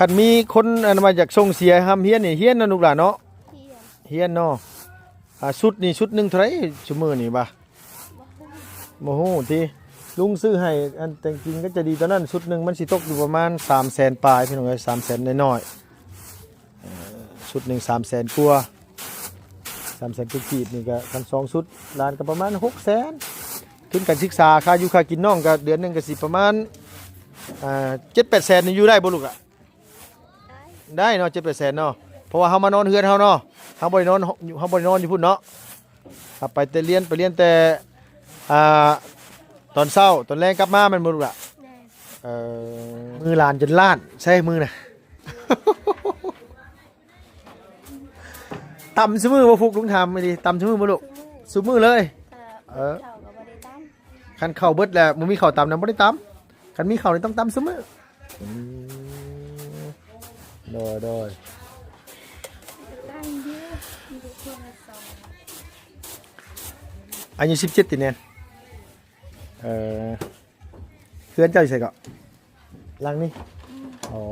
ຄັນມີຄົນ ອັນວ່າຢາກສົ່ງເສຍຮ່ຳຮຽນນີ້ ຮຽນເນາະລູກຫຼານເນາະ. ຮຽນ ຮຽນເນາະ. ອ່າ ຊຸດນີ້ ຊຸດໜຶ່ງເທົ່າໃດຊຸມື້ນີ້ຫວາ? ບໍ່ຮູ້ ບໍ່ຮູ້ຕິ. ລຸງຊື້ໃຫ້ ອັນ ແຕ່ງຈິງກໍຈະດີຕອນນັ້ນ ຊຸດໜຶ່ງມັນຊິຕົກຢູ່ປະມານສາມແສນປາຍ ພີ່ນ້ອງເອີຍ ສາມແສນນ້ອຍໆ. ເອີ ຊຸດໜຶ່ງສາມແສນກວ່າ ສາມແສນກວ່າກີບນີ້ກໍ ຄັນສອງຊຸດຫຼານກໍປະມານຫົກແສນ. ທຶນການສຶກສາ ຄ່າຢູ່ຄ່າກິນນ້ອງກໍເດືອນໜຶ່ງກໍຊິປະມານ ອ່າ ເຈັດແປດແສນນີ້ ຢູ່ໄດ້ບໍ່ລູກລະ? ໄດ້ເນາະ ເຈັດແປດແສນເນາະ ເພາະວ່າເຮົາມານອນເຮືອນເຮົາເນາະ ເຮົາບໍ່ໄດ້ນອນ ເຮົາບໍ່ໄດ້ນອນຢູ່ພຸ້ນເນາະ. ເຮົາໄປແຕ່ລຽນ ໄປລຽນແຕ່ ອ່າ ຕອນເຊົ້າ ຕອນແລງກັບມາແມ່ນບໍ່ລູກລະ? ແມ່ນ. ເອີ ມືຫຼານຈົນລ້ານ ໃຊ້ມືນະ. ຕຳຊຸມື້ບໍ່? ຟຸກ ລຸງຖາມດີ ຕຳຊຸມື້ບໍ່ລູກ? ຊຸມື້ ຊຸມື້ເລີຍ. ເອີ ເອີ ເຂົ້າກໍບໍ່ໄດ້ຕຳ ຄັນເຂົ້າເບິດແລ້ວ ບໍ່ມີເຂົ້າຕຳນະ ບໍ່ໄດ້ຕຳ. ຄັນມີເຂົ້ານີ້ຕ້ອງຕຳຊຸມື້. ອືມ ໂດຍ ໂດຍ. ອາຍຸສິບເຈັດຕິແນນ? ເອີ ເຮືອນເຈົ້າຢູ່ໃສເກາະ? ຫຼັງນີ້. ອໍ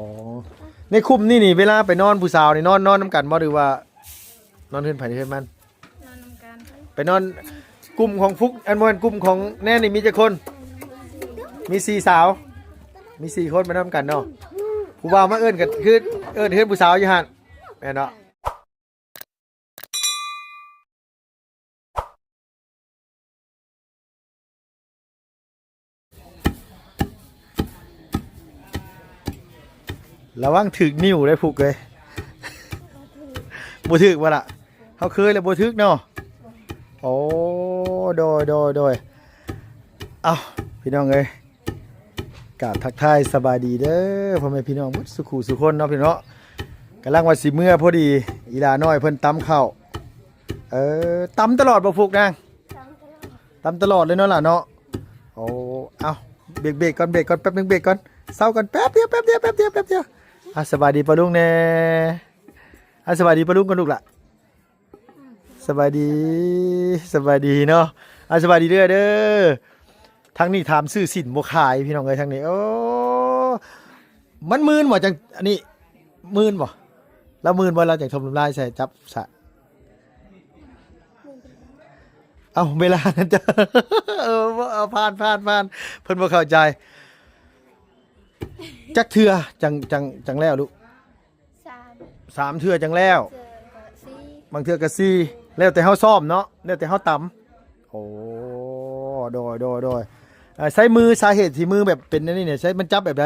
ໃນຄຸ້ມນີ້ນີ້ ເວລາໄປນອນ ຜູ້ສາວນີ້ນອນ ນອນນຳກັນບໍ່ ຫຼືວ່ານອນເຮືອນໃຜເຮືອນມັນ? ນອນນຳກັນ. ໄປນອນກຸ່ມຂອງຟຸກ ອັນ ບໍ່ແມ່ນ ກຸ່ມຂອງແນນນີ້ມີຈັກຄົນ? ມີສີ່ສາວ ມີສີ່ຄົນໄປນອນນຳກັນເນາະ. ຜູ້ບ່າວມາເອີ້ນກໍຄືເອີ້ນເຮືອນຜູ້ສາວຢູ່ຫັ້ນ ແມ່ນເນາະ. ລະວັງຖືກນິ້ວໄດ້ພຸກເອີຍ. ບໍ່ຖືກບໍ່ລະ? ເຮົາເຄີຍແລ້ວບໍ່ຖືກເນາະ. ໂອ້ ໂດຍ ໂດຍ ໂດຍ. ເອົ້າ ພີ່ນ້ອງເອີຍ ກາບທັກທາຍສະບາຍດີເດີ ພໍ່ແມ່ພີ່ນ້ອງເບິດສູ່ຄູ່ສູ່ຄົນເນາະ ພີ່ນ້ອງເນາະ. ກຳລັງວ່າຊິເມືອພໍດີ ອີຫຼານ້ອຍເພິ່ນຕຳເຂົ້າ. ເອີ ຕຳຕະຫຼອດບໍ່ຟຸກນາງ? ຕຳຕະຫຼອດ ຕຳຕະຫຼອດເລີຍເນາະຫຼານເນາະ. ໂອ້ ເອົ້າ ເບກ ເບກກ່ອນ ເບກກ່ອນ ແປັບໜຶ່ງ ເບກກ່ອນ ເຊົາກ່ອນ ແປັບດຽວ ແປັບດຽວ ແປັບດຽວ ແປັບດຽວ. ອ່າ ສະບາຍດີປ້າລຸງແດ່. ອ່າ ສະບາຍດີປ້າລຸງກ່ອນລູກຫຼາ. ສະບາຍດີ ສະບາຍດີເນາະ. ອ່າ ສະບາຍດີເດີ ເດີ. ທາງນີ້ຖາມຊື້ສິນບໍ່ຂາຍ ພີ່ນ້ອງເອີຍ ທາງນີ້. ໂອ້ ມັນມື່ນບໍ່ ຈັ່ງ ອັນນີ້ ມື່ນບໍ່? ລາວມື່ນບໍ່? ລາວຈັ່ງຖົມນ້ຳລາຍໃສ່ ຈັບສະ. ເອົ້າ ເວລານັ້ນ ເຈົ້າ ເອີ ບໍ່ ເອົາ ຜ່ານ ຜ່ານ ຜ່ານ ເພິ່ນບໍ່ເຂົ້າໃຈ. ຈັກເທື່ອຈັ່ງ ຈັ່ງ ຈັ່ງແລ້ວລູກ? ສາມ ສາມເທື່ອຈັ່ງແລ້ວ. ເທື່ອກໍສີ່ ບາງເທື່ອກໍສີ່ ແລ້ວແຕ່ເຮົາຊ້ອມເນາະ ແລ້ວແຕ່ເຮົາຕຳ. ໂອ້ ໂດຍ ໂດຍ ໂດຍ. ເອີ ໃຊ້ມື ສາເຫດທີ່ມືແບບເປັນອັນນີ້ນີ້ ໃຊ້ ມັນຈັບແບບໃດ?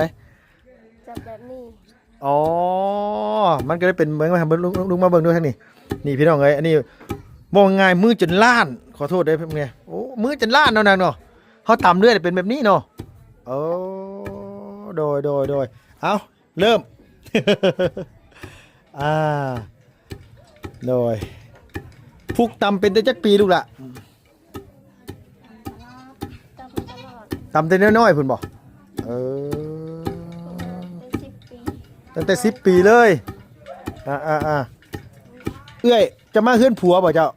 ຈັບແບບນີ້. ອໍ ມັນກໍເລີຍເປັນ ເບິ່ງ ເບິ່ງ ລຸງ ລຸງມາເບິ່ງດູທາງນີ້. ນີ້ ພີ່ນ້ອງເອີຍ ອັນນີ້ເວົ້າງ່າຍ ມືຈົນລ້ານ ຂໍໂທດເດີແມ່. ໂອ້ ມືຈົນລ້ານເນາະນາງເນາະ. ເຮົາຕຳເລື້ອຍເປັນແບບນີ້ເນາະ. ໂອ້ ໂດຍ ໂດຍ ໂດຍ. ເອົ້າ ເລີ່ມ. ອ່າ ໂດຍ. ຟຸກຕຳເປັນແຕ່ຈັກປີລູກລະ? ຕຳຕະຫຼອດ ຕຳແຕ່ນ້ອຍໆພຸ້ນບໍ່? ເອີ ຕັ້ງແຕ່ສິບປີ ຕັ້ງແຕ່ສິບປີເລີຍ. ອ່າໆໆ ເອື້ອຍ ເຈົ້າມາເຮືອນຜົວບໍ່ເຈົ້າ?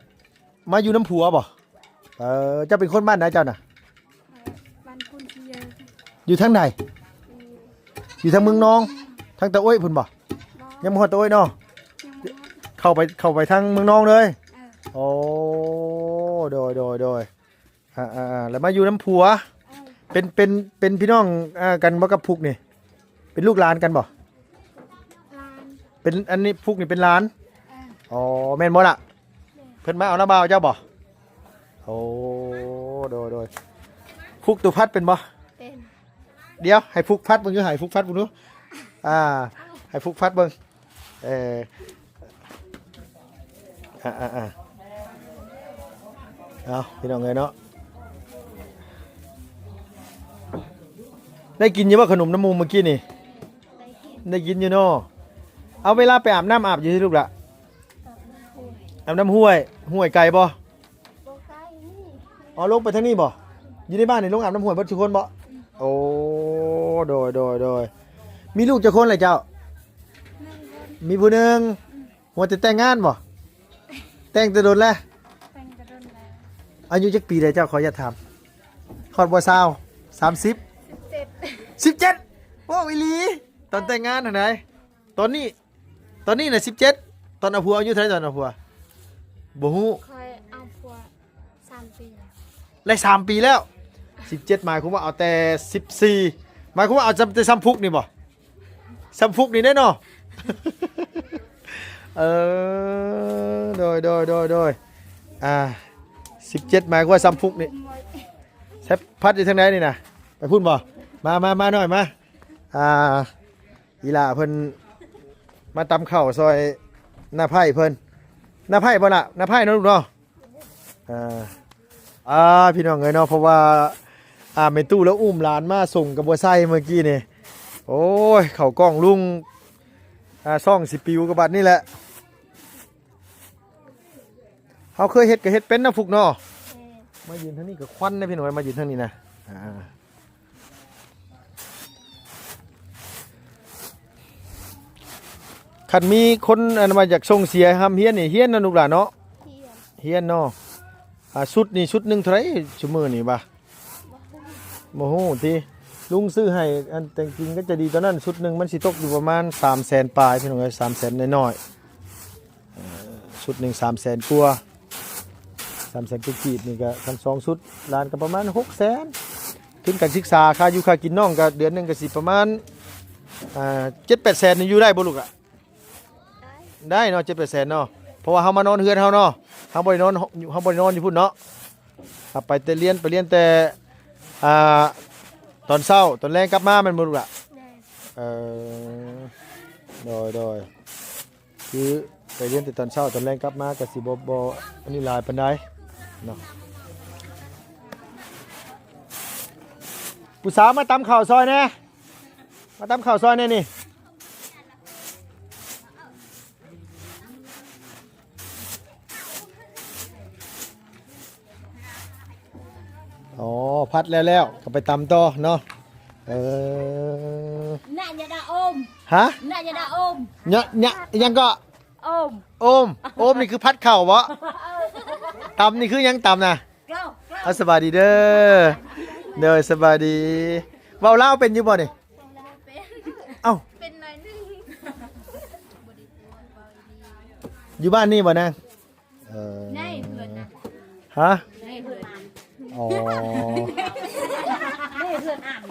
ມາຢູ່ນຳຜົວບໍ່? ເອີ ເຈົ້າເປັນຄົນບ້ານໃດເຈົ້ານະ? ບ້ານພຸ້ນທີ່ຢູ່ ຢູ່ທາງໃດ? ຢູ່ ຢູ່ທາງເມືອງນອງ ທາງຕາໂອ້ຍພຸ້ນບໍ່? ບໍ່ ຍັງບໍ່ຮອດຕາໂອ້ຍເນາະ. ຍັງບໍ່ຮອດ ເຂົ້າໄປ ເຂົ້າໄປທາງເມືອງນອງເລີຍ. ເອີ ໂອ້ ໂດຍ ໂດຍ ໂດຍ. ອ່າໆໆ ແລ້ວມາຢູ່ນຳຜົວ. ເອີ ເປັນ ເປັນ ເປັນພີ່ນ້ອງ ອ່າ ກັນບໍ່ກັບພຸກນີ້? ເປັນລູກຫຼານກັນບໍ່? ຫຼານ ເປັນ ອັນນີ້ ພຸກນີ້ເປັນຫຼານ. ເອີ ອໍ ແມ່ນບໍ່ລະ? ແມ່ນ ເພິ່ນມາເອົານ້ຳບ່າວເຈົ້າບໍ່? ໂອ້ ໂດຍ ໂດຍ. ພຸກໂຕພັດເປັນບໍ່? ເປັນ. ດຽວໃຫ້ຟຸກພັດເບິ່ງຢູ່ ໃຫ້ຟຸກພັດເບິ່ງດູ. ອ່າ ໃຫ້ຟຸກພັດເບິ່ງ. ເອີ ອ່າໆໆ ເອົາ ພີ່ນ້ອງເອີຍເນາະ ໄດ້ກິນຢູ່ບໍ່ຂະໜົມນ້ຳມູມື້ກີ້ນີ້? ໄດ້ກິນ ໄດ້ກິນຢູ່ເນາະ. ເອົາ ເວລາໄປອາບນ້ຳອາບຢູ່ໃສລູກລະ? ອາບນ້ຳຫ້ວຍ ອາບນ້ຳຫ້ວຍ. ຫ້ວຍໄກບໍ່? ບໍ່ໄກນີ້. ອໍ ລົງໄປທາງນີ້ບໍ່? ຢູ່ໃນບ້ານນີ້ລົງອາບນ້ຳຫ້ວຍເບິດທຸກຄົນບໍ່? ໂອ້ ໂດຍ ໂດຍ ໂດຍ. ມີລູກຈັກຄົນລະເຈົ້າ? ໜຶ່ງຄົນ ມີຜູ້ໜຶ່ງ. ອືມ ວ່າແຕ່ແຕ່ງງານບໍ່? ແຕ່ງແຕ່ດົນແລ້ວ. ແຕ່ງແຕ່ດົນແລ້ວ. ອາຍຸຈັກປີແລ້ວເຈົ້າ? ຂໍອະນຸຍາດຖາມ. ຮອດບໍ່ຊາວ? ສາມສິບ? ສິບເຈັດ ສິບເຈັດ. ເວົ້າອີ່ຫຼີ. ຕອນແຕ່ງງານຫັ້ນໃດ? ຕອນນີ້ ຕອນນີ້ນະສິບເຈັດ. ຕອນເອົາຜົວອາຍຸເທົ່າໃດຕອນເອົາຜົວ? ບໍ່ຮູ້. ຂ້ອຍເອົາຜົວສາມປີແລ້ວ. ໄດ້ສາມປີແລ້ວ. ສິບເຈັດ ໝາຍຄວາມວ່າເອົາແຕ່ສິບສີ່ ໝາຍຄວາມວ່າເອົາແຕ່ຊຳພຸກນີ້ບໍ່? ຊຳພຸກນີ້ເດ້ເນາະ. ເອີ ໂດຍ ໂດຍ ໂດຍ ໂດຍ ອ່າ ສິບເຈັດ ໝາຍຄວາມວ່າຊຳພຸກນີ້. ແຊບ ພັດຢູ່ທາງໃດນີ້ນະ? ໄປພຸ້ນບໍ່? ມາ ມາ ມາໜ້ອຍມາ. ອ່າ ອີຫຼ້າເພິ່ນມາຕຳເຂົ້າຊ່ອຍນ້າໄພ້ເພິ່ນ. ນ້າໄພ້ບໍ່ລະ? ນ້າໄພ້ເນາະລູກເນາະ. ອ່າ ອ່າ ພີ່ນ້ອງເອີຍເນາະ ເພາະວ່າ ອ່າ ແມ່ຕູ້ລາວອຸ້ມຫຼານມາສົ່ງກັບບໍ່ໃສ່ເມື່ອກີ້ນີ້. ໂອ້ຍ ເຂົ້າກ້ອງລຸງ ອ່າ ຊ່ອງຊິປິວກັບບັດນີ້ແຫຼະ. ເຮົາເຄີຍເຮັດກໍເຮັດເປັນເນາະ ຟຸກເນາະ. ແມ່ນ. ມາຢືນທາງນີ້ກໍຄວັນເດ້ພີ່ນ້ອງເອີຍ ມາຢືນທາງນີ້ນະ. ອ່າ ຄັນມີຄົນ ອັນວ່າຢາກສົ່ງເສຍຮ່ຳຮຽນນີ້ ຮຽນເນາະລູກຫຼານເນາະ. ຮຽນ ຮຽນເນາະ. ອ່າ ຊຸດນີ້ຊຸດໜຶ່ງເທົ່າໃດຊຸມື້ນີ້ຫວາ? ບໍ່ຮູ້ຕິ. ລຸງຊື້ໃຫ້ ອັນແຕ່ງຈິງກໍຈະດີຕອນນັ້ນ ຊຸດໜຶ່ງມັນຊິຕົກຢູ່ປະມານສາມແສນປາຍ ພີ່ນ້ອງເອີຍ ສາມແສນນ້ອຍໆ. ເອີ ຊຸດໜຶ່ງສາມແສນກວ່າ ສາມແສນກວ່າກີບນີ້ກໍທັງສອງຊຸດ ຫຼານກໍປະມານຫົກແສນ. ທຶນການສຶກສາ ຄ່າຢູ່ຄ່າກິນນ້ອງກໍເດືອນໜຶ່ງກໍຊິປະມານ ອ່າ ເຈັດແປດແສນນີ້ ຢູ່ໄດ້ບໍ່ລູກລະ? ໄດ້ເນາະ ເຈັດແປດແສນເນາະ ເພາະວ່າເຮົາມານອນເຮືອນເຮົາເນາະ ເຮົາບໍ່ໄດ້ນອນ ເຮົາບໍ່ໄດ້ນອນຢູ່ພຸ້ນເນາະ. ໄປແຕ່ລຽນ ໄປລຽນແຕ່ ອ່າ ຕອນເຊົ້າ ຕອນແລງກັບມາແມ່ນບໍ່ລູກລະ? ແມ່ນ. ເອີ ໂດຍ ໂດຍ. ຄືໄປຮຽນແຕ່ຕອນເຊົ້າ ຕອນແລງກັບມາກໍຊິບໍ່ ບໍ່ອັນນີ້ຫຼາຍປານໃດເນາະ. ຜູ້ສາວມາຕຳເຂົ້າຊ່ອຍແດ່ ມາຕຳເຂົ້າຊ່ອຍແດ່ນີ້. ອໍ ຜັດແລ້ວໆ ກໍໄປຕຳຕໍ່ເນາະ. ເອີ ນະ ຍະດາໂອມ. ຮະ? ນະ ຍະດາໂອມ. ຍະ ຍະ ອີ່ຫຍັງເກາະ? ໂອມ. ໂອມ ໂອມນີ້ຄືຜັດເຂົ້າເບາະ? ຕຳນີ້ຄືຫຍັງຕຳນະ? ເອົາ ສະບາຍດີເດີ. ໂດຍ ສະບາຍດີ. ເວົ້າລາວເປັນຢູ່ບໍ່ນີ້? ເອົ້າ ເປັນໜ້ອຍໜຶ່ງ. ຢູ່ບ້ານນີ້ບໍ່ນາງ? ເອີ ໃນເຮືອນນະ. ຮະ? ໃນເຮືອນ. ອໍ ໃນເຮືອນອ່ານ.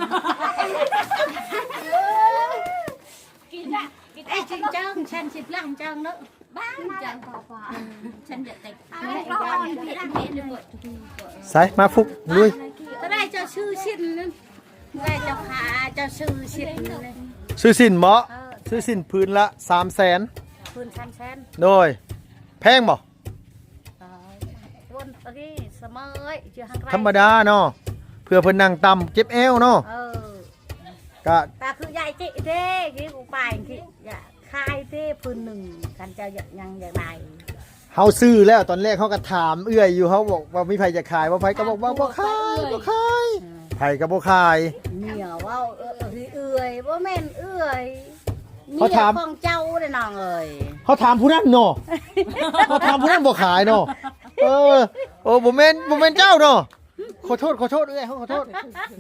ກິນລະ ກິນ ເອີຍ ຈິງຈັງ ແຊນຊິບຫຼັງຈັງເນາະ. ບ້ານເຈົ້າ ເອີ ໃສ່ມາຟຸກລຸຍ. ຕອນໃດເຈົ້າຊື້ຊິ້ນນັ້ນ ເຈົ້າຂາ ເຈົ້າຊື້ຊິ້ນ. ຊື້ຊິ້ນເບາະ? ເອີ ຊື້ຊິ້ນຜືນລະສາມແສນ. ຜືນສາມແສນ. ໂດຍ. ແພງບໍ່? ທຳມະດາເນາະ ເພື່ອເພິ່ນນັ່ງຕຳເຈັບແອວເນາະ. ເອີ ກະ ກະຄືຢາຍຈິເດ້ ກິນອຸປາຍກິ ຢາກຂາຍເດ້ ຜືນໜຶ່ງ ຄັນເຈົ້າຢາກ ຍັງຢາກໄດ້. ເຮົາຊື້ແລ້ວ ຕອນແລກເຮົາກໍຖາມເອື້ອຍຢູ່ ເຮົາບອກວ່າມີໃຜຢາກຂາຍບໍ່ ໃຜກໍບອກວ່າບໍ່ຂາຍ ບໍ່ຂາຍ. ເອີ ໃຜກໍບໍ່ຂາຍ. ເມຍເວົ້າ ເອື້ອຍ ເອື້ອຍ ບໍ່ແມ່ນເອື້ອຍ. ເຮົາຖາມ ເມຍຂອງເຈົ້າເດ້ນ້ອງເອີຍ. ເຮົາຖາມຜູ້ນັ້ນເນາະ ເຮົາຖາມຜູ້ນັ້ນບໍ່ຂາຍເນາະ. ເອີ ໂອ້ ບໍ່ແມ່ນ ບໍ່ແມ່ນເຈົ້າເນາະ. ຂໍໂທດ ຂໍໂທດເອື້ອຍ ເຮົາຂໍໂທດ.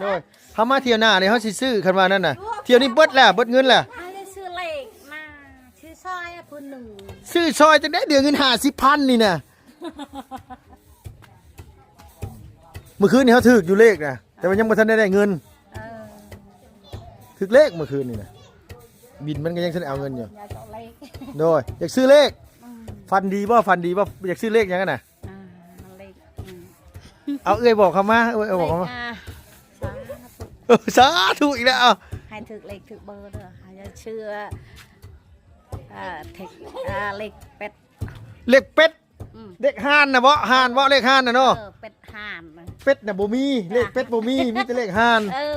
ໂດຍ ເຮົາມາທ່ຽວໜ້ານີ້ເຮົາຊິຊື້ ຄັນວ່ານັ້ນນະ. ທ່ຽວນີ້ເບິດແລ້ວ ເບິດເງິນແລ້ວ. ເຮົາຈະຊື້ເລກມາ ຊື້ຊອຍຜູ້ໜຶ່ງ. ຊື້ຊອຍຈັ່ງໃດ ເດືອນເງິນຫ້າສິບພັນນີ້ນະ. ມື້ຄືນນີ້ເຮົາຖືກຢູ່ເລກນະ ແຕ່ວ່າຍັງບໍ່ທັນໄດ້ ໄດ້ເງິນ. ເອີ ຖືກເລກມື້ຄືນນີ້ນະ ບິນມັນກໍຍັງທັນເອົາເງິນຢູ່. ຢາກເອົາເລກ. ໂດຍ ຢາກຊື້ເລກ. ອືມ ຝັນດີບໍ່? ຝັນດີບໍ່? ຢາກຊື້ເລກຫຍັງຫັ້ນນະ? ອ່າ ເລກ. ອືມ ເອົາ ເອື້ອຍບອກເຂົາມາ ເອື້ອຍບອກເຂົາມາ. ເລກ ອ່າ ສາທຸ ເອີ ສາທຸອີກແລ້ວ. ເອົາ ໃຫ້ຖືກເລກຖືກເບີເດີ ໃຫ້ເຊື່ອ ເອີ ເທັກ ເອີ ເລກເປັດ ເລກເປັດ. ອືມ ເລກຫ່ານນະເບາະ ຫ່ານເບາະ ເລກຫ່ານນະເນາະ. ເອີ ເປັດຫ່ານນະ ເປັດນະບໍ່ມີ ເລກເປັດບໍ່ມີ ມີແຕ່ເລກຫ່ານ. ເອີ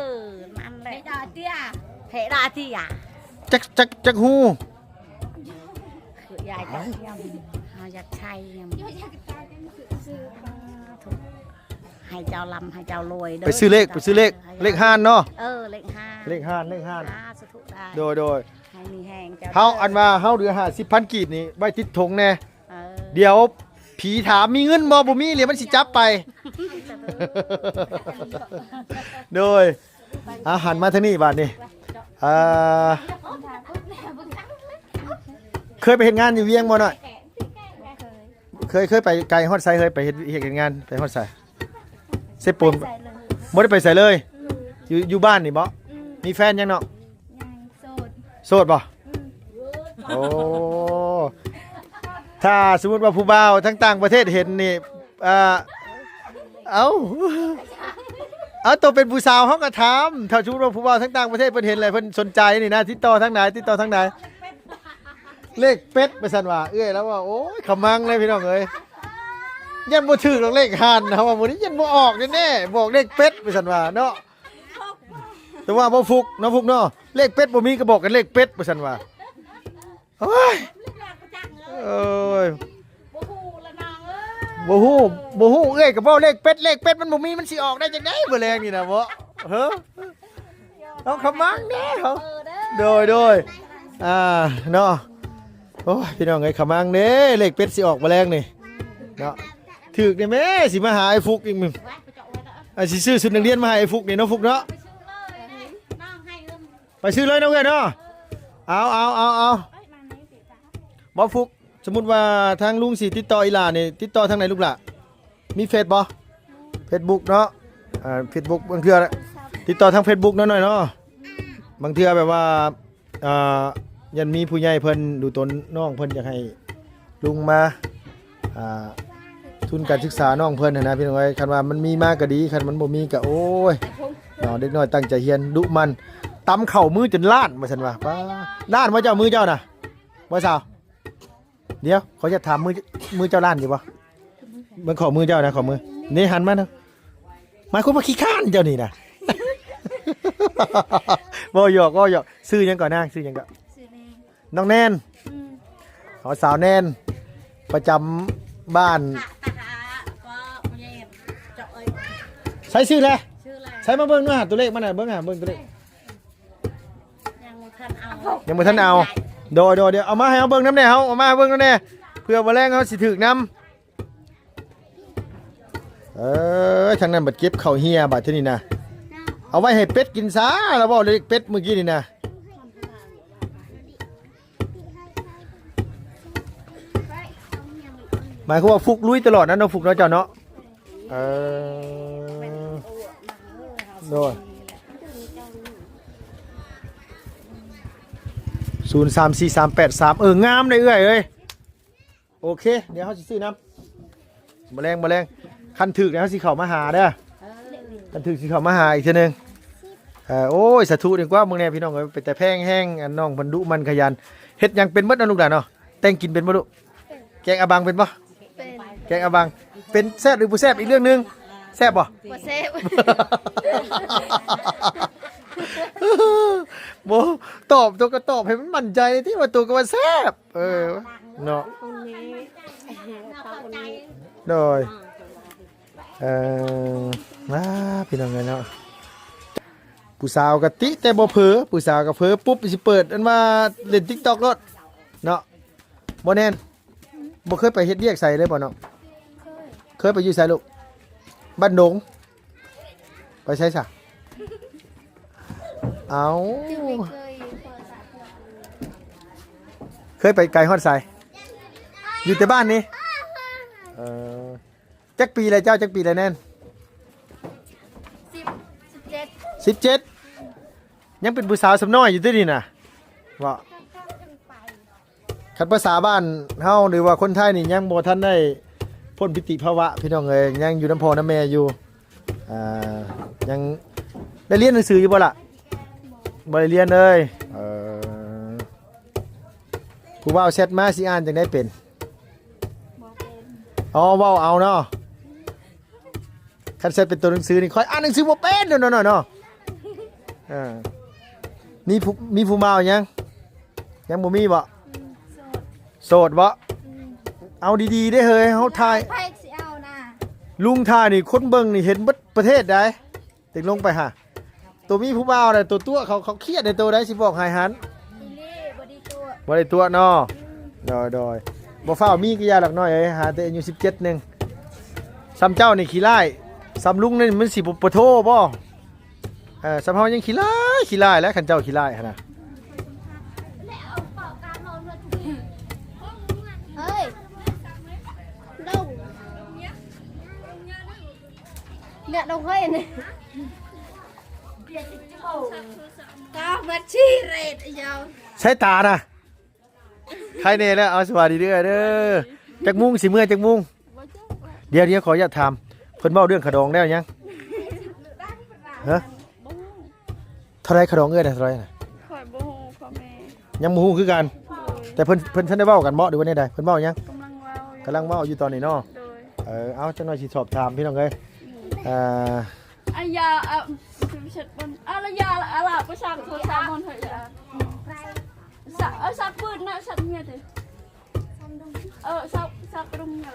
ນັ້ນແຫຼະ ເພດາເຕຍ ເພດາເຕຍ. ຈັກ ຈັກ ຈັກຮູ? ຢາຍ ເຮົາຢາກໃຊ້ຍຳ ໃຫ້ເຈົ້າລ່ຳໃຫ້ເຈົ້າລວຍເດີ. ໄປຊື້ເລກ ໄປຊື້ເລກ ເລກຫ່ານເນາະ. ເອີ ເລກຫ່ານ ເລກຫ່ານ ເລກຫ່ານ. ສາທຸໄດ້ ໂດຍ ໂດຍ. ໃຫ້ມີແຮງເຈົ້າ. ເຮົາ ອັນວ່າເຮົາເຫຼືອຫ້າສິບພັນກີບນີ້ ໄວ້ຕິດຖົງແດ່. ເອີ ດຽວຜີຖາມ ມີເງິນບໍ່? ບໍ່ມີ ດຽວມັນຊິຈັບໄປ. ໂດຍ. ອ່າ ຫັນມາທາງນີ້ບາດນີ້. ອ່າ ເຄີຍໄປເຮັດງານຢູ່ວຽງບໍ່ນ້ອຍ? ເຄີຍ ເຄີຍໄປໄກຮອດໃສເຄີຍໄປເຮັດວຽກເຮັດງານ ໄປຮອດໃສ? ເຊໂປນ. ບໍ່ໄດ້ໄປໃສເລີຍ. ຢູ່ ຢູ່ບ້ານນີ້ບໍ່? ມີແຟນຍັງນ້ອງ? ຍັງໂສດ. ໂສດບໍ່? ໂອ້ ຖ້າສົມມຸດວ່າຜູ້ບ່າວທາງຕ່າງປະເທດເຫັນນີ້ ອ່າ ເອົ້າ ເອົາ ໂຕເປັນຜູ້ສາວເຮົາກໍຖາມ ຖ້າສົມມຸດວ່າຜູ້ບ່າວທາງຕ່າງປະເທດເພິ່ນເຫັນແລ້ວເພິ່ນສົນໃຈນີ້ນະ ຕິດຕໍ່ທາງໃດ? ຕິດຕໍ່ທາງໃດ? ເລກເປັດ ວ່າຊັ້ນວ່າ. ເອື້ອຍລາວວ່າ ໂອ້ຍ ຂະມັງເລີຍພີ່ນ້ອງເອີຍ ຢ້ານບໍ່ຖືກດອກເລກຫັ້ນ ເຮົາວ່າມື້ນີ້ຢ້ານບໍ່ອອກແນ່ໆ ບອກເລກເປັດ ວ່າຊັ້ນວ່າເນາະ. ແຕ່ວ່າບໍ່ຟຸກເນາະ ຟຸກເນາະ ເລກເປັດບໍ່ມີກໍບອກກັນເລກເປັດ ວ່າຊັ້ນວ່າ. ໂອ້ຍ ໂອ້ຍ ບໍ່ຮູ້ລະນ້ອງເອີຍ ບໍ່ຮູ້ ບໍ່ຮູ້ ເອື້ອຍກໍເວົ້າເລກເປັດ ເລກເປັດມັນບໍ່ມີ ມັນຊິອອກໄດ້ຈັ່ງໃດມື້ແລງນີ້ນະເບາະ? ເອີ ເອົາຂະມັງແດ່ເຮົາ. ໂດຍ ໂດຍ ອ່າ ເນາະ. ໂອ້ຍ ພີ່ນ້ອງເອີຍ ຂະມັງເດ້ ເລກເປັດຊິອອກມື້ແລງນີ້ເນາະ. ຖືກນີ້ແມ້ ຊິມາຫາໄອ້ຟຸກອີກ ອ່າ ຊິຊື້ຊຸດນັກຮຽນມາໃຫ້ໄອ້ຟຸກນີ້ເນາະ ຟຸກເນາະ. ໄປຊື້ເລີຍເນາະເອື້ອຍເນາະ. ເອົາ ເອົາ ເອົາ ເອົາ ບໍ່ຟຸກ ສົມມຸດວ່າທາງລຸງຊິຕິດຕໍ່ອີ່ຫຼ້ານີ້ ຕິດຕໍ່ທາງໃດລູກຫຼ້າ? ມີເຟສບໍ່? ເຟສບຸກເນາະ ອ່າ ເຟສບຸກ ບາງເທື່ອຕິດຕໍ່ທາງເຟສບຸກເນາະນ້ອຍເນາະ. ບາງເທື່ອແບບວ່າ ອ່າ ຢ້ານມີຜູ້ໃຫຍ່ເພິ່ນດູຕົນນ້ອງເພິ່ນ ຢາກໃຫ້ລຸງມາ ອ່າ ທຶນການສຶກສານ້ອງເພິ່ນຫັ້ນນະ ພີ່ນ້ອງເອີຍ. ຄັນວ່າມັນມີມາກໍດີ ຄັນມັນບໍ່ມີກໍ ໂອ້ຍ ເນາະ ເດັກນ້ອຍຕັ້ງໃຈຮຽນ ດຸໝັ່ນ ຕຳເຂົ້າມືຈົນລ້ານ ວ່າຊັ້ນວ່າ. ປ້າ ລ້ານບໍ່ເຈົ້າ ມືເຈົ້ານະ ບໍ່ສາວ? ດຽວ ຂໍຢາກຖາມ ມື ມືເຈົ້າລ້ານຢູ່ບໍ່? ເບິ່ງຂໍ້ມືເຈົ້ານະ ຂໍ້ມືນີ້ ຫັນມາເນາະ. ໝາຍຄວາມວ່າຂີ້ຄ້ານເຈົ້ານີ້ນະ. ເວົ້າຫຍອກ ເວົ້າຫຍອກ. ຊື່ຫຍັງເກາະນາງ? ຊື່ຫຍັງເກາະ? ຊື່ແນນ. ນ້ອງແນນ. ອືມ ເອົາ ສາວແນນ ປະຈຳບ້ານ. ໃສ່ຊື່ແລ້ວ? ໃສ່ ມາເບິ່ງດູຫາ ຕົວເລກມັນນະ ເບິ່ງຫາ ເບິ່ງຕົວເລກ. ຍັງບໍ່ທັນເອົາ ຍັງບໍ່ທັນເອົາ. ໂດຍ ໂດຍ ດຽວເອົາມາໃຫ້ເຮົາເບິ່ງນຳແດ່ ເຮົາເອົາມາໃຫ້ເບິ່ງນຳແດ່ ເພື່ອມື້ແລງເຮົາຊິຖືກນຳ. ເອີ ທາງນັ້ນບັດເກັບເຂົ້າເຮຍ ບາດທີນີ້ນະ ເອົາໄວ້ໃຫ້ເປັດກິນຊາ. ລາວເວົ້າເລກເປັດມື້ກີ້ນີ້ນະ ໝາຍຄວາມວ່າຟຸກລຸຍຕະຫຼອດນະເນາະ ຟຸກເນາະ ເຈົ້າເນາະ. ເອີ ໂດຍ ສູນສາມສີ່ສາມແປດສາມ ເອີ ງາມເດ້ເອື້ອຍເອີຍ. ໂອເຄ ດຽວເຮົາຊິຊື້ນຳ ບໍ່ແລງ ບໍ່ແລງ. ຄັນຖືກແລ້ວເຮົາຊິເຂົ້າມາຫາເດີ ເອີ ຄັນຖືກຊິເຂົ້າມາຫາອີກເທື່ອໜຶ່ງ. ເອີ ໂອ້ຍ ສາທຸດີກວ່າ. ເບິ່ງແດ່ພີ່ນ້ອງເອີຍ ເປັນຕາແພງແຮງ ອັນນ້ອງເພິ່ນດຸໝັ່ນຂະຫຍັນ ເຮັດຫຍັງເປັນໝົດເນາະລູກຫຼານເນາະ. ແຕ່ງກິນເປັນບໍ່ລູກ? ແກງອາບັງເປັນບໍ່? ເປັນ. ແກງອາບັງເປັນ. ແຊບຫຼືບໍ່ແຊບອີກເລື່ອງໜຶ່ງ. ແຊບບໍ່? ບໍ່ແຊບ. ບໍ່ຕອບ ໂຕກໍຕອບໃຫ້ມັນໝັ້ນໃຈຕິວ່າໂຕກໍວ່າແຊບ. ເອີ ເນາະ ໂດຍ ເອີ ມາ ພີ່ນ້ອງເອີຍເນາະ. ຜູ້ສາວກະຕິແຕ່ບໍ່ເຜີ ຜູ້ສາວກະເຜີປຸບຊິເປີດອັນວ່າຫຼິ້ນຕິກຕັອກໂລດເນາະ. ບໍ່ແນນ ບໍ່ເຄີຍໄປເຮັດວຽກໃສເລີຍບໍ່ນ້ອງ? ເຄີຍ. ເຄີຍໄປຢູ່ໃສລູກ? ບ້ານດົງ. ໄປໃສຊະ? ເອົາ ເຄີຍໄປໄກຮອດໃສ? ຢູ່ແຕ່ບ້ານນີ້. ເອີ ຈັກປີແລ້ວເຈົ້າ? ຈັກປີແລ້ວແນນ? ສິບ ສິບເຈັດ. ສິບເຈັດ ຍັງເປັນຜູ້ສາວສ່ຳນ້ອຍຢູ່ຕິນີ້ນະ ເບາະ? ຄັນພາສາບ້ານເຮົາ ຫຼືວ່າຄົນໄທນີ້ ຍັງບໍ່ທັນໄດ້ພົ້ນພິຕິພາວະ ພີ່ນ້ອງເອີຍ ຍັງຢູ່ນຳພໍ່ນຳແມ່ຢູ່. ອ່າ ຍັງໄດ້ຮຽນໜັງສືຢູ່ບໍ່ລະ? ບໍ່ໄດ້ຮຽນເລີຍ. ເອີ ຜູ້ບ່າວແຊັດມາຊິອ່ານຈັ່ງໃດເປັນ? ອໍ ເວົ້າເອົາເນາະ. ຄັນແຊັດເປັນຕົວໜັງສືນີ້ ຂ້ອຍອ່ານໜັງສືບໍ່ເປັນເນາະ ເນາະ ເນາະ. ເອີ ມີຜູ້ ມີຜູ້ບ່າວຍັງ? ຍັງບໍ່ມີເບາະ? ໂສດ ໂສດເບາະ? ເອົາດີໆເດ້ເຮີຍ ເຮົາຖ່າຍ ໃຜຊິເອົານະ? ລຸງຖ່າຍນີ້ ຄົນເບິ່ງນີ້ເຫັນເບິດປະເທດໃດ໋. ເດັກລົງໄປຫາ ໂຕມີຜູ້ບ່າວແລ້ວ ໂຕຕົວະເຂົາ ເຂົາຄຽດໃນໂຕໃດ໋ ຊິບອກໃຫ້ຫັ້ນ. ອີ່ຫຼີ ບໍ່ໄດ້ຕົວະ ບໍ່ໄດ້ຕົວະເນາະ. ໂດຍ ໂດຍ ບໍ່ຟ້າວມີກະຢ່າດອກນ້ອຍເອີຍ ຫາແຕ່ອາຍຸສິບເຈັດໜຶ່ງ. ສ່ຳເຈົ້ານີ້ຂີ້ຮ້າຍ ສ່ຳລຸງນີ້ມັນຊິບໍ່ ບໍ່ໂທບໍ່? ເອີ ສ່ຳເຮົາຍັງຂີ້ຮ້າຍ ຂີ້ຮ້າຍແຫຼະ ຄັນເຈົ້າຂີ້ຮ້າຍຫັ້ນນະ. ແລ້ວເອົາເປົ່າການນອນເພິ່ນ ງະດອກໄມ້ນີ້ ກາມາຊີເຣດຍາວ ໃຊ້ຕານະ ໃຄແນ່ແລ້ວ. ເອົາ ສະບາຍດີເດີ້ ເດີ້. ຈັກໂມງຊິເມືອ ຈັກໂມງ? ດຽວໆ ຂໍອະນຸຍາດຖາມ ເພິ່ນເວົ້າເລື່ອງຂະດອງແລ້ວຍັງ? ຮະ? ເທົ່າໃດຂະດອງເອື້ອຍນະ? ເທົ່າໃດນະ? ຂ້ອຍບໍ່ຮູ້ ພໍ່ແມ່ ຍັງບໍ່ຮູ້ຄືກັນ. ໂດຍ ແຕ່ເພິ່ນ ເພິ່ນທັນໄດ້ເວົ້າກັນບໍ່ ຫຼືວ່າແນວໃດ? ເພິ່ນເວົ້າຫຍັງ? ກຳລັງເວົ້າ ກຳລັງເວົ້າຢູ່ຕອນນີ້ເນາະ. ໂດຍ ເອີ ເອົາ ຈັກໜ້ອຍຊິສອບຖາມພີ່ນ້ອງເອີຍ. ອືມ ອ່າ ອາຢາ ອາ ອາລະຢາ ອາລາ ປະຊາກ ໂທສາ ມອນ ເຮີຍ ອາ ສະ ເອີ ສັກປືນນະ ສັກເມຍເດ ເອີ ສັກ ສັກລຸງເມຍ.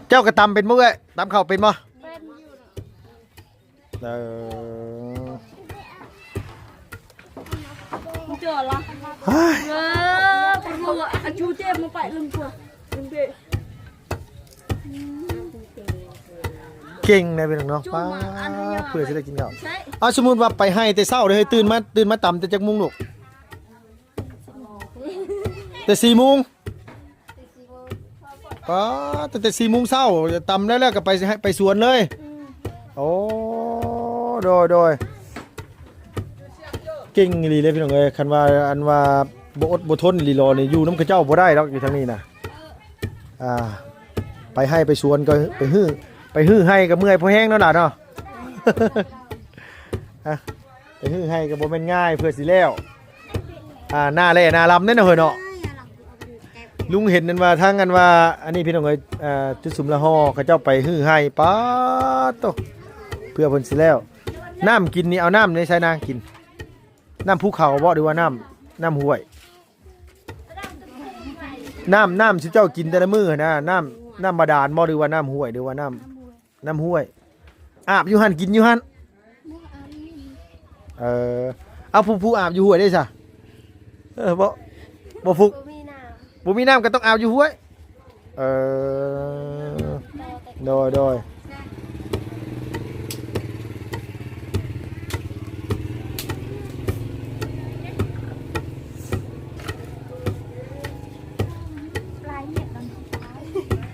ເຈົ້າກໍຕຳເປັນບໍ່ເອື້ອຍ? ຕຳເຂົ້າເປັນບໍ່? ເປັນຢູ່ນະ. ເອີ ເຈີລະ ເອີ ປະໂມ ອາຈູເຈມາໄປລຶ່ງຕົວ ເກັ່ງໄດ໋ພີ່ນ້ອງເນາະ. ປ້າ ເພື່ອຊິໄດ້ກິນເຂົ້າ. ເອົາ ສົມມຸດວ່າໄປໄຮ່ແຕ່ເຊົ້າເດີ້ ຕື່ນມາ ຕື່ນມາຕຳແຕ່ຈັກໂມງລູກ? ແຕ່ສີ່ໂມງ. ປ້າ ຕັ້ງແຕ່ສີ່ໂມງເຊົ້າ ຕຳແລ້ວ ແລ້ວກໍໄປ ໄປສວນເລີຍ. ອືມ ໂອ້ ໂດຍ ໂດຍ ເກັ່ງອີ່ຫຼີເດ້ພີ່ນ້ອງເອີຍ. ຄັນວ່າ ອັນວ່າບໍ່ອົດບໍ່ທົນອີ່ຫຼີຫຼໍນີ້ ຢູ່ນຳເຂົາເຈົ້າບໍ່ໄດ້ດອກ ຢູ່ທາງນີ້ນະ. ອ່າ ໄປໄຮ່ໄປສວນກໍໄປຮື້ ໄປຮື້ໄຮ່ກໍເມື່ອຍພໍແຮງເນາະຫຼານເນາະ. ອ່າ ໄປຮື້ໄຮ່ກໍບໍ່ແມ່ນງ່າຍ ເພື່ອຊິແລ້ວ ອ່າ ໜ້າແລ້ໜ້າລຳເດ້ເນາະເຮີຍເນາະ. ລຸງເຫັນນັ້ນວ່າ ທັງອັນວ່າ ອັນນີ້ພີ່ນ້ອງເອີຍ ອ່າ ຈຸດສຸມລະຫໍ່ ເຂົາເຈົ້າໄປຮື້ໄຮ່ ປາດໂທ້ ເພື່ອເພິ່ນຊິແລ້ວ. ນ້ຳກິນນີ້ ເອົານ້ຳໃນໃສນາກິນ? ນ້ຳພູເຂົາບໍ່ ຫຼືວ່ານ້ຳ ນ້ຳຫ້ວຍ? ນ້ຳ ນ້ຳທີ່ເຈົ້າກິນແຕ່ລະມື້ຫັ້ນນະ ນ້ຳ ນ້ຳບາດານບໍ່ ຫຼືວ່ານ້ຳຫ້ວຍ ຫຼືວ່ານ້ຳ ນ້ຳຫ້ວຍ? ອາບຢູ່ຫັ້ນ ກິນຢູ່ຫັ້ນ. ເອີ ເອົາ ຜູ້ ຜູ້ອາບຢູ່ຫ້ວຍເດ້ຊະ? ເອີ ບໍ່ ບໍ່ຟຸກ ບໍ່ມີນ້ຳ ບໍ່ມີນ້ຳກໍຕ້ອງອາບຢູ່ຫ້ວຍ. ເອີ ໂດຍ ໂດຍ.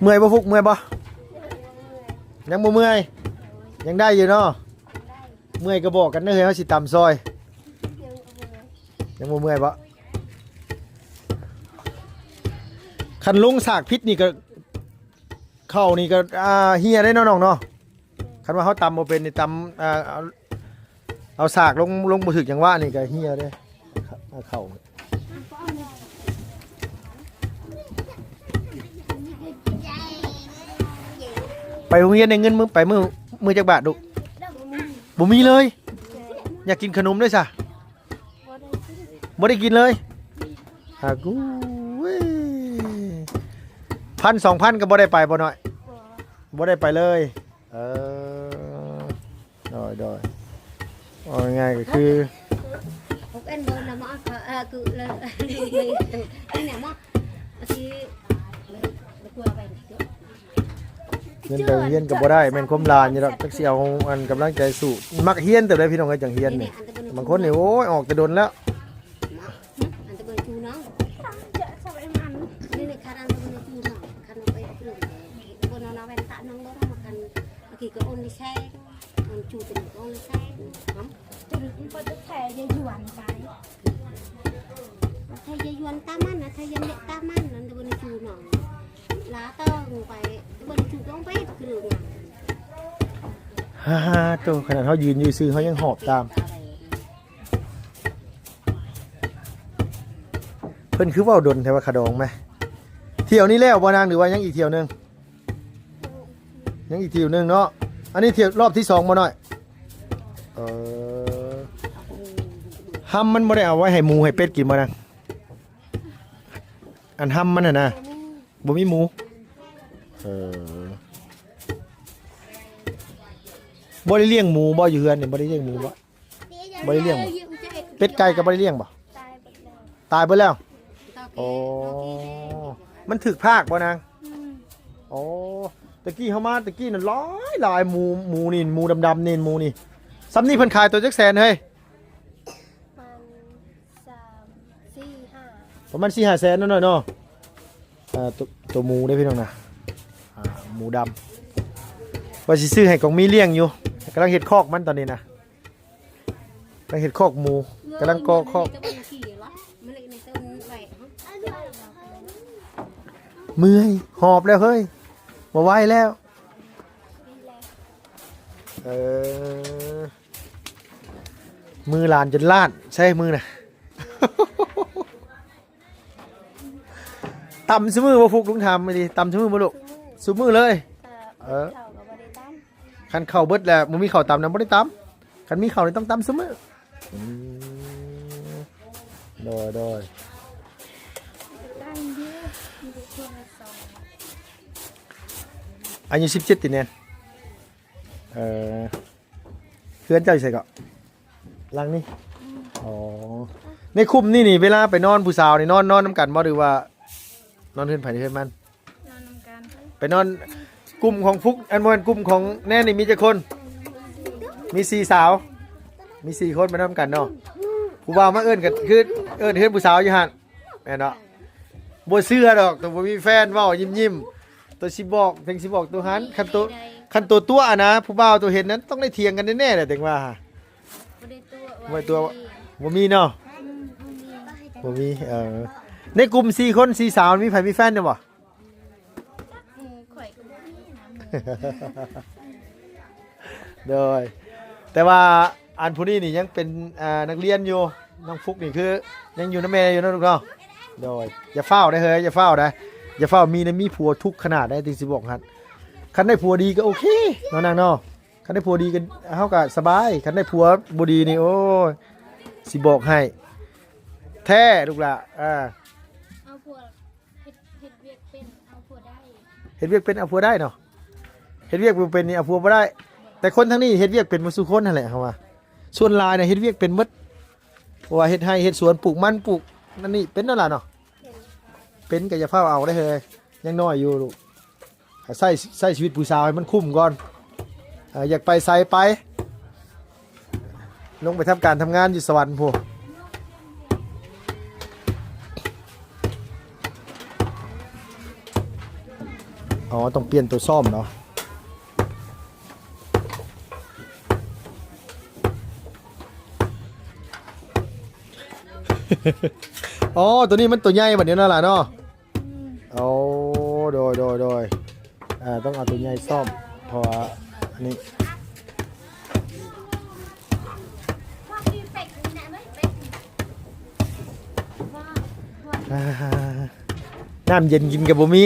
ເມື່ອຍບໍ່ ຟຸກ? ເມື່ອຍບໍ່? ຍັງບໍ່ເມື່ອຍ? ຍັງໄດ້ຢູ່ເນາະ. ເມື່ອຍກໍບອກກັນເດີ ເຮົາຊິຕຳຊອຍ. ຍັງບໍ່ເມື່ອຍບໍ່? ຄັນລົງສາກຜິດນີ້ກໍ ເຂົ້ານີ້ກໍ ອ່າ ເຫ່ຍໄດ້ເນາະນ້ອງເນາະ. ຄັນວ່າເຮົາຕຳບໍ່ເປັນນີ້ ຕຳ ອ່າ ເອົາ ເອົາສາກລົງ ລົງບໍ່ຖືກຈັງຫວະນີ້ກໍເຫ່ຍເດ້ ເຂົ້າ. ໄປໂຮງຮຽນໄດ້ເງິນມື້ ໄປມື້ ມື້ຈັກບາດລູກ? ບໍ່ມີເລີຍ. ຢາກກິນຂະໜົມເດ້ຊະ. ບໍ່ໄດ້ກິນເລີຍ. ຫາກູ ເວີຍ ພັນສອງພັນກໍບໍ່ໄດ້ໄປບໍ່ນ້ອຍ? ບໍ່ໄດ້ໄປເລີຍ. ເອີ ໂດຍ ໂດຍ. ເວົ້າງ່າຍໆກໍຄື ເງິນໄປໂຮງຮຽນກໍບໍ່ໄດ້ ແມ່ນຄວາມຫຼານຢູ່ດອກ. ຈັກຊິເອົາອັນກຳລັງໃຈສູ້. ມັກຮຽນແຕ່ໃດພີ່ນ້ອງເອີຍ ຈັ່ງຮຽນນີ້. ບາງຄົນນີ້ ໂອ້ຍ ອອກແຕ່ດົນແລ້ວ. ອັນຕະເບິ່ງຈູນ້ອງ ນີ້ ນີ້ ຄັນອັນຕະເບິ່ງຈູນ້ອງ ຄັນໄປເບິ່ງ ບໍ່ນອນເອົາແວ່ນຕານ້ອງບໍ່ ຄັນ ບາງທີກໍໂອນລິແຊ ມັນຈູດເປັນໂອນລິແຊ ຫຳ ຈະໄປແທ້ຍາຍຫຍວນໄປ ແທ້ຍາຍຫຍວນຕາມັນນະ ແທ້ຍາຍເມະຕາມັນ ອັນຕະເບິ່ງຈູນ້ອງ ລາຕ້ອງໄປ ຕະເບິ່ງຈູຕ້ອງໄປຄື ຮາໂຕ ຂະໜາດເຮົາຢືນຢູ່ຊື່ ເຮົາຍັງຫອບຕາມ. ເພິ່ນຄືເວົ້າດົນແທ້ວ່າຂະດອງແມະ. ຖ້ຽວນີ້ແລ້ວບໍ່ນາງ ຫຼືວ່າຍັງອີກຖ້ຽວໜຶ່ງ? ຍັງອີກຖ້ຽວໜຶ່ງເນາະ. ອັນນີ້ຖ້ຽວ ຮອບທີສອງບໍ່ນ້ອຍ? ເອີ ຮຳມັນບໍ່ໄດ້ເອົາໄວ້ໃຫ້ໝູໃຫ້ເປັດກິນບໍ່ນາງ? ອັນຮຳມັນຫັ້ນນະ ບໍ່ມີໝູ. ເອີ ບໍ່ໄດ້ລ້ຽງໝູບໍ່ ຢູ່ເຮືອນນີ້ ບໍ່ໄດ້ລ້ຽງໝູບໍ່? ບໍ່ໄດ້ລ້ຽງບໍ່? ເປັດໄກ່ກໍບໍ່ໄດ້ລ້ຽງບໍ່? ຕາຍເບິດແລ້ວ. ຕາຍເບິດແລ້ວ? ໂອ້ ມັນຖືກພາກບໍ່ນາງ? ອືມ ໂອ້ ຕະກີ້ເຮົາມາຕະກີ້ນັ້ນຫຼາຍໆ ໝູ ໝູນີ້ ໝູດຳໆນີ້ ໝູນີ້. ສ່ຳນີ້ເພິ່ນຂາຍໂຕຈັກແສນເຮີ້ຍ? ປະມານສາມ ສີ່ ຫ້າ ປະມານສີ່ຫ້າແສນເນາະນ້ອຍເນາະ. ອ່າ ໂຕ ໂຕໝູເດ້ພີ່ນ້ອງນະ ອ່າ ໝູດຳ. ວ່າຊິຊື້ໃຫ້ກອງມີລ້ຽງຢູ່ ກຳລັງເຮັດຄອກມັນຕອນນີ້ນະ ກຳລັງເຮັດຄອກໝູ ກຳລັງກໍ່ຄອກ. ເມື່ອຍ ຫອບແລ້ວເຮີ້ຍ ບໍ່ໄຫວແລ້ວ. ເອີ ມືຫຼານຈົນລ້ານ ໃຊ້ມືນະ. ຕຳຊຸມື້ບໍ່? ຟຸກ ລຸງຖາມອີ່ຫຼີ ຕຳຊຸມື້ບໍ່ລູກ? ຊຸມື້ເລີຍ. ເອີ ເຂົ້າກໍບໍ່ໄດ້ຕຳ ຄັນເຂົ້າເບິດແລ້ວ ບໍ່ມີເຂົ້າຕຳນະ ບໍ່ໄດ້ຕຳ. ຄັນມີເຂົ້ານີ້ຕ້ອງຕຳຊຸມື້. ອືມ ໂດຍ ໂດຍ. ອາຍຸສິບເຈັດຕິແນນ? ເອີ ເຮືອນເຈົ້າຢູ່ໃສເກາະ? ຫຼັງນີ້? ອໍ ໃນຄຸ້ມນີ້ນີ້ ເວລາໄປນອນ ຜູ້ສາວນີ້ນອນ ນອນນຳກັນບໍ່ ຫຼືວ່ານອນເຮືອນໃຜເຮືອນມັນ? ນອນນຳກັນ. ໄປນອນກຸ່ມຂອງຟຸກ ອັນ ບໍ່ແມ່ນ ກຸ່ມຂອງແນນນີ້ມີຈັກຄົນ? ມີສີ່ສາວ ມີສີ່ຄົນໄປນອນນຳກັນເນາະ. ຜູ້ບ່າວມາເອີ້ນກໍຄືເອີ້ນເຮືອນຜູ້ສາວຢູ່ຫັ້ນ ແມ່ນເນາະ. ບໍ່ເຊື່ອດອກ ໂຕບໍ່ມີແຟນ ເວົ້າຍິ້ມໆ ໂຕຊິບອກ ເພິ່ນຊິບອກໂຕຫັ້ນ. ຄັນໂຕ ຄັນໂຕຕົວະນະ ຜູ້ບ່າວໂຕເຫັນນັ້ນ ຕ້ອງໄດ້ຖຽງກັນແນ່ໆແຫຼະ ຈັ່ງວ່າ. ບໍ່ໄດ້ຕົວະ ບໍ່ໄດ້ຕົວະ ບໍ່ມີເນາະ. ອືມ ບໍ່ມີ ບໍ່ມີ. ເອີ ໃນກຸ່ມສີ່ຄົນ ສີ່ສາວ ມີໃຜມີແຟນຢູ່ບໍ່? ໝູ່ຂ້ອຍກໍບໍ່ມີນະ ໂດຍ. ແຕ່ວ່າອັນຜູ້ນີ້ນີ້ຍັງເປັນ ອ່າ ນັກຮຽນຢູ່ ນ້ອງຟຸກນີ້ຄືຍັງຢູ່ນຳແມ່ຢູ່ເນາະລູກເນາະ. ໂດຍ. ຢ່າຟ້າວເດ້ເຮີ້ຍ ຢ່າຟ້າວເດ້ ຢ່າຟ້າວມີນະ ມີຜົວທຸກຂະໜາດໃດ ຈຶ່ງຊິບອກຫັ້ນ. ຄັນໄດ້ຜົວດີກໍໂອເຄເນາະນາງເນາະ. ຄັນໄດ້ຜົວດີກໍ ເຮົາກໍສະບາຍ. ຄັນໄດ້ຜົວບໍ່ດີນີ້ ໂອ້ຍ ຊິບອກໃຫ້ແທ້ລູກຫຼ້າ. ເອີ ເອົາຜົວ ເຮັດ ເຮັດວຽກເປັນເອົາຜົວໄດ້ ເຮັດວຽກເປັນເອົາຜົວໄດ້ເນາະ. ເຮັດວຽກບໍ່ເປັນນີ້ເອົາຜົວບໍ່ໄດ້. ແຕ່ຄົນທາງນີ້ເຮັດວຽກເປັນໝົດສູ່ຄົນຫັ້ນແຫຼະ ເຮົາວ່າ. ສ່ວນຫຼາຍນະເຮັດວຽກເປັນໝົດ ເພາະວ່າເຮັດໄຮ່ເຮັດສວນ ປູກມັນ ປູກນັ້ນນີ້ ເປັນແລ້ວລະເນາະ. ເປັນກໍຢ່າຟ້າວເອົາເດ້ເຮີ້ຍ ຍັງນ້ອຍຢູ່ລູກ. ໃຊ້ ໃຊ້ຊີວິດຜູ້ສາວໃຫ້ມັນຄຸ້ມກ່ອນ. ເອີ ຢາກໄປໃສໄປ ລົງໄປທຳການທຳງານຢູ່ສະຫວັນພຸ້ນ. ອໍ ຕ້ອງປ່ຽນໂຕຊ້ອມເນາະ. ອໍ ໂຕນີ້ມັນໂຕໃຫຍ່ບັດນີ້ເນາະຫຼ້າເນາະ. ໂອ້ ໂດຍ ໂດຍ ໂດຍ. ອ່າ ຕ້ອງເອົາໂຕໃຫຍ່ຊ້ອມ ເພາະວ່າອັນນີ້ ອ່າ ນ້ຳເຢັນກິນກໍບໍ່ມີ.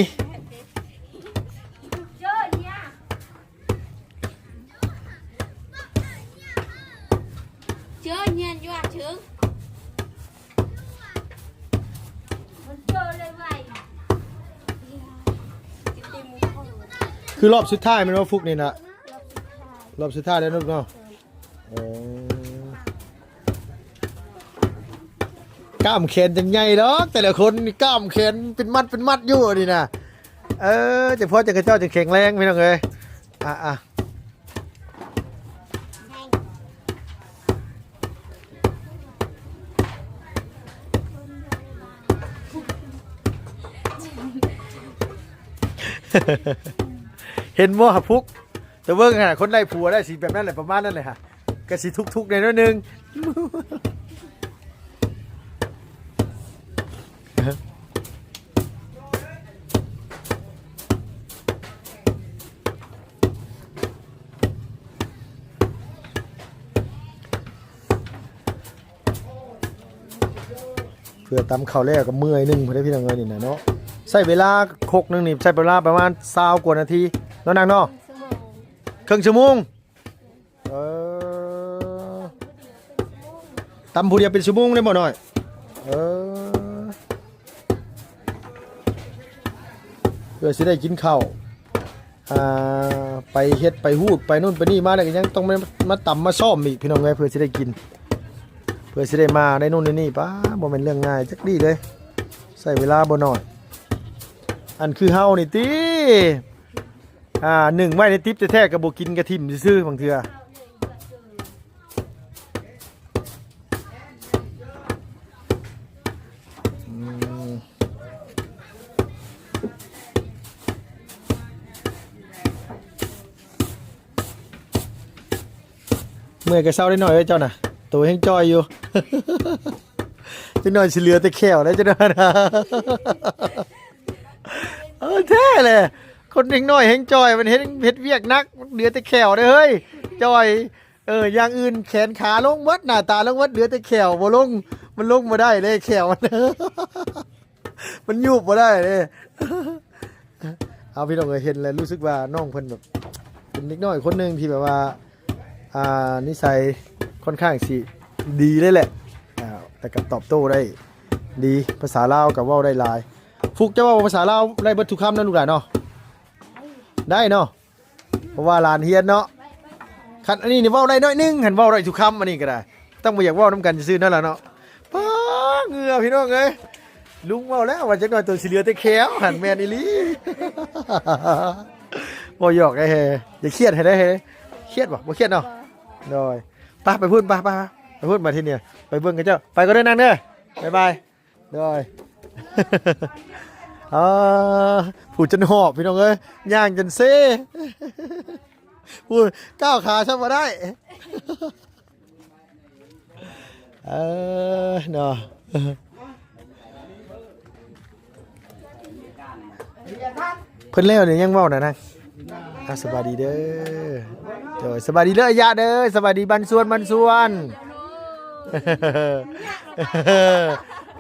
ຄືລອບສຸດທ້າຍແມ່ນບໍ່ ຟຸກນີ້ນະ? ລອບສຸດທ້າຍແລ້ວເນາະ. ເອີ ກ້າມແຂນຈັ່ງໃຫຍ່ດອກ ແຕ່ລະຄົນນີ້ກ້າມແຂນເປັນມັດເປັນມັດຢູ່ນີ້ນະ. ເອີ ຈັ່ງພໍຈັ່ງຂະເຈົ້າຈັ່ງແຂງແຮງ ພີ່ນ້ອງເອີຍ. ອ່າໆ ເຫັນບໍ່ຫະ ຟຸກ? ແຕ່ເບິ່ງຫັ້ນນະ ຄົນໄດ້ຜົວໄດ້ຊິແບບນັ້ນແຫຼະ ປະມານນັ້ນແຫຼະຫະ ກະຊິທຸກໆແດ່ໜ້ອຍໜຶ່ງ. ເພື່ອຕຳເຂົ້າແລ້ວກໍເມື່ອຍໜຶ່ງພຸ້ນເດ້ ພີ່ນ້ອງເອີຍ ນີ້ນະເນາະ. ໃຊ້ເວລາຄົກໜຶ່ງນີ້ ໃຊ້ເວລາປະມານຊາວກວ່ານາທີເນາະນາງເນາະ. ເຄິ່ງຊົ່ວໂມງ ເຄິ່ງຊົ່ວໂມງ. ເອີ ຕຳຜູ້ດຽວເປັນຊົ່ວໂມງເດ້ບໍ່ນ້ອຍ? ເອີ ເພື່ອຊິໄດ້ກິນເຂົ້າ ອ່າ ໄປເຮັດໄປຮູດໄປໂນ່ນໄປນີ້ມາແລ້ວ ກໍຍັງຕ້ອງມາ ມາຕຳມາຊ້ອມອີກ ພີ່ນ້ອງເອີຍ ເພື່ອຊິໄດ້ກິນ ເພື່ອຊິໄດ້ມາໄດ້ໂນ່ນໄດ້ນີ້. ປ້າ ບໍ່ແມ່ນເລື່ອງງ່າຍຈັກດີ້ເລີຍ ໃຊ້ເວລາບໍ່ໜ້ອຍ. ອັນຄືເຮົານີ້ຕິ ອ່າ ໜຶ້ງໄວ້ໃນຕິບແທ້ໆ ກໍບໍ່ກິນ ກໍຖິ້ມຊື່ໆ ບາງເທື່ອ. ອືມ. ເອີ ກະເຊົາໄດ້ໜ້ອຍເອີຍເຈົ້ານະ ໂຕແຮງຈ່ອຍຢູ່. ຈັກໜ້ອຍຊິເຫຼືອແຕ່ແຂ້ວແລ້ວ ຈັກໜ້ອຍນະ. ເອີ ແທ້ແຫຼະ ຄົນແຮງນ້ອຍແຮງຈ່ອຍ ມັນເຮັດ ເຮັດວຽກໜັກ ເຫຼືອແຕ່ແຂ້ວເດ້ເຮີ້ຍ ຈ່ອຍ. ເອີ ຢ່າງອື່ນແຂນຂາລົງໝົດ ໜ້າຕາລົງໝົດ ເຫຼືອແຕ່ແຂ້ວບໍ່ລົງ ມັນລົງບໍ່ໄດ້ເດ້ແຂ້ວ ມັນ ມັນຍູບບໍ່ໄດ້ເດ້. ເອົາ ພີ່ນ້ອງເອີຍ ເຫັນແລ້ວຮູ້ສຶກວ່ານ້ອງເພິ່ນແບບ ເປັນເດັກນ້ອຍຄົນໜຶ່ງທີ່ແບບວ່າ ອ່າ ນິໄສຄ່ອນຂ້າງຊິດີເລີຍແຫຼະ ອ່າ ແລ້ວກໍຕອບໂຕ້ໄດ້ດີ ພາສາລາວກໍເວົ້າໄດ້ຫຼາຍ. ຟຸກ ເຈົ້າເວົ້າພາສາລາວໄດ້ເບິດທຸກຄຳນະລູກຫຼານເນາະ? ໄດ້ເນາະ ເພາະວ່າຫຼານຮຽນເນາະ. ຄັນອັນນີ້ນີ້ເວົ້າໄດ້ໜ້ອຍໜຶ່ງ ຫັ້ນເວົ້າໄດ້ທຸກຄຳ ອັນນີ້ກໍໄດ້ ຕ້ອງບໍ່ຢາກເວົ້ານຳກັນຊື່ໆນັ້ນລະເນາະ. ປ້າ ເຫື່ອພີ່ນ້ອງເອີຍ ລຸງເວົ້າແລ້ວວ່າຈັກໜ້ອຍໂຕຊິເຫຼືອແຕ່ແຂ້ວ ຫັ້ນແມ່ນອີ່ຫຼີ. ບໍ່ຫຍອກໄດ໋ເຮີ້ຍ ຢ່າຄຽດໃຫ້ໄດ໋ເຮີ້ຍ. ຄຽດບໍ່? ບໍ່ຄຽດເນາະ. ໂດຍ ໄປ ໄປພຸ້ນ ໄປ ໄປ ໄປພຸ້ນ ບາດທີນີ້ ໄປເບິ່ງເຂົາເຈົ້າ. ໄປກ່ອນເດີນາງເດີ ບາຍບາຍ. ໂດຍ ອ່າ ຜູ້ຈົນຫອບ ພີ່ນ້ອງເອີຍ ຍ່າງຈົນເຊ ຜູ້ກ້າວຂາຊ້ຳບໍ່ໄດ້. ເອີ ເນາະ ເພິ່ນແລ້ວນີ້ຍັງເວົ້ານະນາງ. ອ່າ ສະບາຍດີເດີ ໂດຍ ສະບາຍດີເດີອາຍະເດີ ສະບາຍດີບັນຊວນ ບັນຊວນ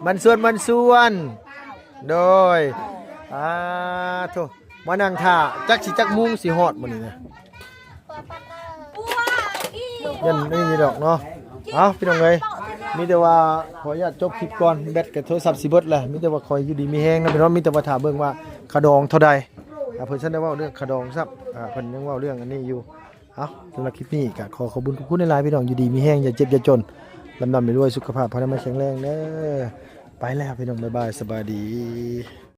ບັນຊວນ ບັນຊວນ ໂດຍ. ອ່າ ໂທ້ ມານັ່ງຖ້າ ຈັກຊິຈັກໂມງຊິຮອດມື້ນີ້ນະ. ຍັງນີ້ດອກເນາະ. ເອົ້າ ພີ່ນ້ອງເອີຍ ມີແຕ່ວ່າຂໍອະນຸຍາດຈົບຄລິບກ່ອນ ແບັດກັບໂທລະສັບຊິເບິດແລ້ວ. ມີແຕ່ວ່າຂໍໃຫ້ຢູ່ດີມີແຮງນະພີ່ນ້ອງ ມີແຕ່ວ່າຖ້າເບິ່ງວ່າຄ່າດອງເທົ່າໃດ. ອ່າ ເພິ່ນຊັ້ນໄດ້ເວົ້າເລື່ອງຄ່າດອງຊ້ຳ ອ່າ ເພິ່ນຍັງເວົ້າເລື່ອງອັນນີ້ຢູ່. ເອົ້າ ສຳລັບຄລິບນີ້ກໍຂໍຂອບຄຸນຂອບຄຸນຫຼາຍໆ ພີ່ນ້ອງ ຢູ່ດີມີແຮງ ຢ່າເຈັບຢ່າຈົນ ລ່ຳໆລວຍໆ ສຸຂະພາບພະນາໄມແຂງແຮງເດີ. ໄປແລ້ວພີ່ນ້ອງ ບາຍບາຍ ສະບາຍດີ.